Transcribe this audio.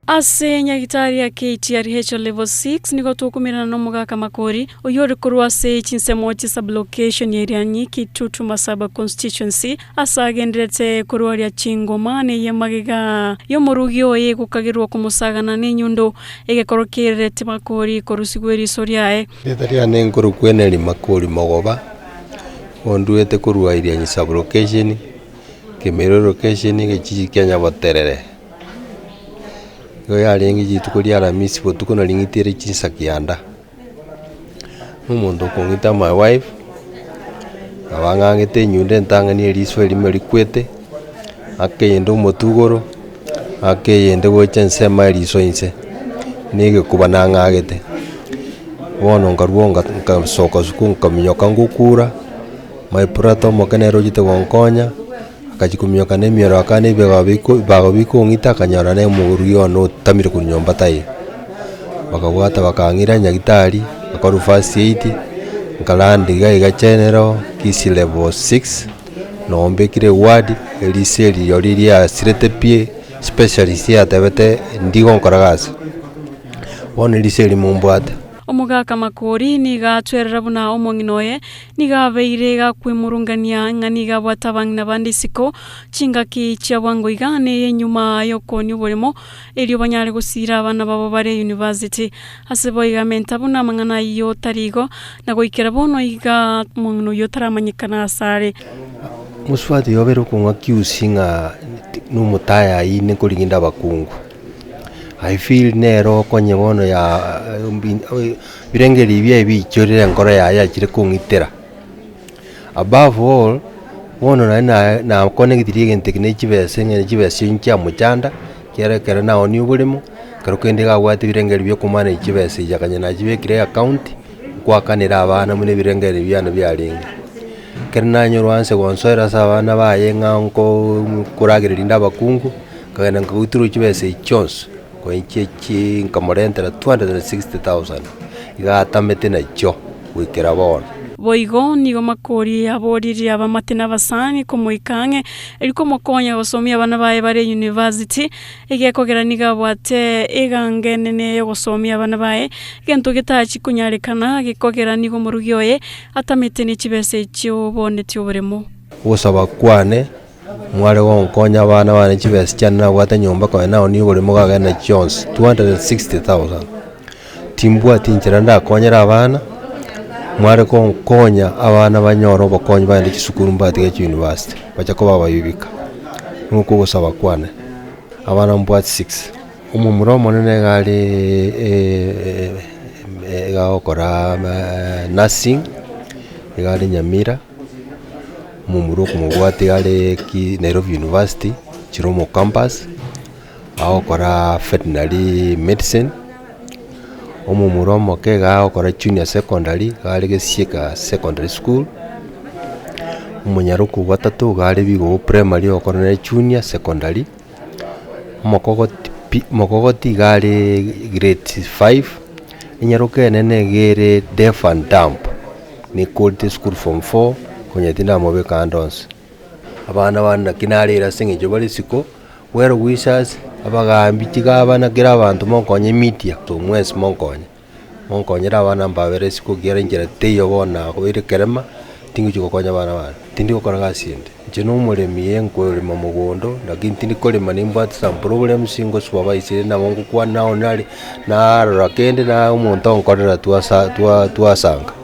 Ase nyagitari ya KTRH Level 6 nigo tokomerana nomogaka Makori, oyio ore korwa ase chinsemo chie sub-location ya Irianyi, Kitutu Masaba constituency, ase agendererete korwaria chingoma na eye magega y'omorugi oye gokagerwa komosagana nenyundo, egekoro kererete Makori korusigwa eriso riaye. Erieta riane nkorokwa Henry Makori Mogoba, onduete korwa Irianyi sub-location, Kemeru location, egechiji kia Nyaboterere. Igo yarenge rituko ria aramisi botuko nari ng'itere chinsa kianda, na omonto okong'ita my wife, nabo ang'ang'ete enyundo entang'ani eriso erimo rikwete, ake eyende omotwe igoro, ake eyende gocha ensemo eriso inse, na egekuba nang'agete. Bono nkarwa nka nkasoka suku nkaminyoka ngokura, my brother omoke nere ochete gonkonya. Agachia kominyoka na emioro akana ebibago biko ebibago bikong'ita akanyora na omorugi one otamire korwa nyomba taiyo. Bakabwata bakang'ira nyagetari, ngakorwa first aid, nkaranda iga iga general, kisii level six, noo mbekire eward, eriso eri rirorio riasirete pi, specialist yatebete ndigonkora gasi. Bono eriso eri mombwate. Omogaka Makori nigo atwerera buna omong'ina oye Nigo abeire gakwemurungania ng'a nigo abwate abang'ina bande isiko chingaki chia bwango iga na eyenyuma y'okoonia oboremo, erio banyare gosiira abana babo bare university. Ase boigo amenta buna amang'ana ayio tari igo, na goikera bono iga omong'ina oyio taramanyekana asare. Mosubati oyo obeire okong'a kiusi ng'a nomotayayi nikoriginde abakungu. I feel nere okonye bono ya Ebirengererio biaye biichorire enkoro yaye yachire kong'itera. Above all, bono naende na nakonegetirie egento eke ne chibesa eng'encho chibesa echio nchiamochanda, ekiagera ekero naonia oboremo, ekero kende iga abwate ebirengererio bia okomanage chibesa echi akanya nachibekire eaccount, nkwakanera abana buna ebirengererio biane biarenge. Ekero nanyorwa nse gonsoera ase abana baye ng'a nkoo nkoragereria inde abakungu, nkagenda nkagoitorwa chibesa echi chionsi. Koinche chi nkamorentera 260,000, iga atamete nachio goikera bono. Boigo nigo Makori aboririe abamate na abasani komoika ang'e erio komokonya gosomia abana baye bare university, egekogera nigo abwate eganga enene yogosomia abana baye, egento getachi konyarekana gekogera nigo omorugi oye atamete ne chibesa echio bonetie oboremo. Ogosaba kwane Mware gonkonya abana bane chibesa chiane nabwate nyomba konya naonie oboremo gagenda chionsi 260,000. Timbwati inchera ndakonyere abana, mware gonkonya abana banyore obokonyi bagende chisukuru mbatige chiuniversity, bache koba abayubika. Nigo ogosaba kwane, abana mbwate six. Omomura omonene iga are iga agokora nursing, iga are Nyamira. Omomura okomobwatia iga are ki Nairobi University, Chiromo campus, agokora veterinary medicine, omomura omoke iga agokora junior secondary, iga are Gesieka secondary school, omonyaroku ogatato iga are Bigogo primary ogokora nere junior secondary, omokogoti pi mokogoti iga are grade five, enyaroka enene iga ere deaf and dumb. Nikorete esukuru form four, konya tindamobeka ande onsi. Abana bane naki narire ase eng'encho bare isiko, well wishers, abagambi, chigavana, kera abanto monkonye emitia, mwensi monkonye, monkonyere abana mbabere isiko ekiagera enchera teiyo bono nabeire ekerema, tingochi gokonya abana bane, tindi gokora gasi ende. Inche na omoremi eh nkorema mogondo, lakini tindi korema nimbwate some problems ngosupervise nabo ngokwana nao nare, narora kende na omonto onkorera twasa twa twasanga.